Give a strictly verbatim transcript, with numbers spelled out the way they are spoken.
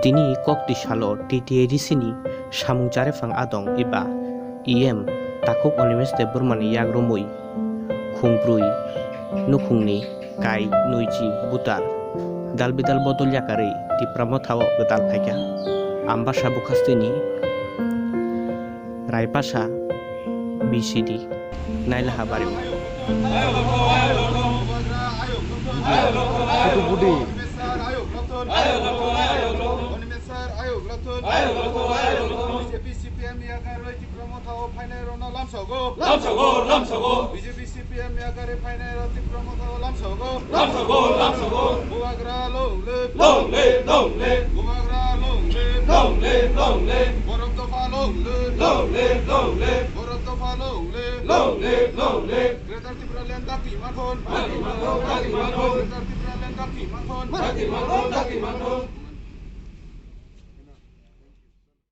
Tini kokti salo T T A D C ni samung chariphang adong eba E M takhuk Animesh Debbarma ni yagrumwi khungbrwi nukhungni kai nuichi butar dalbidal bodol yakarwi Tipra Motha o gwdal phaikha. Ambasa bukhasteni Raipasa B C D Nailaha Bari. Kutu budi. Sir, ayok lathun. Ayok lathun, ayok lathun. B J P C P M yakarwi Tipra Motha o phainai rokno lamsogo. Lamsogo, lamsogo. B J P C P M yakarwi phainai rok Tipra Motha o lamsogo. Lamsogo, lamsogo. Bubagra long live. Long live, long live. Bubagra long live. Long live, long live. Borok dopha long live. Long live, long live. Borok dopha long live. Long live, long live. Greater Tipraland dakti mangkhon. Dakti mangkhon, dakti mangkhon. Greater Tipraland dakti mangkhon. Dakti mangkhon, dakti mangkhon.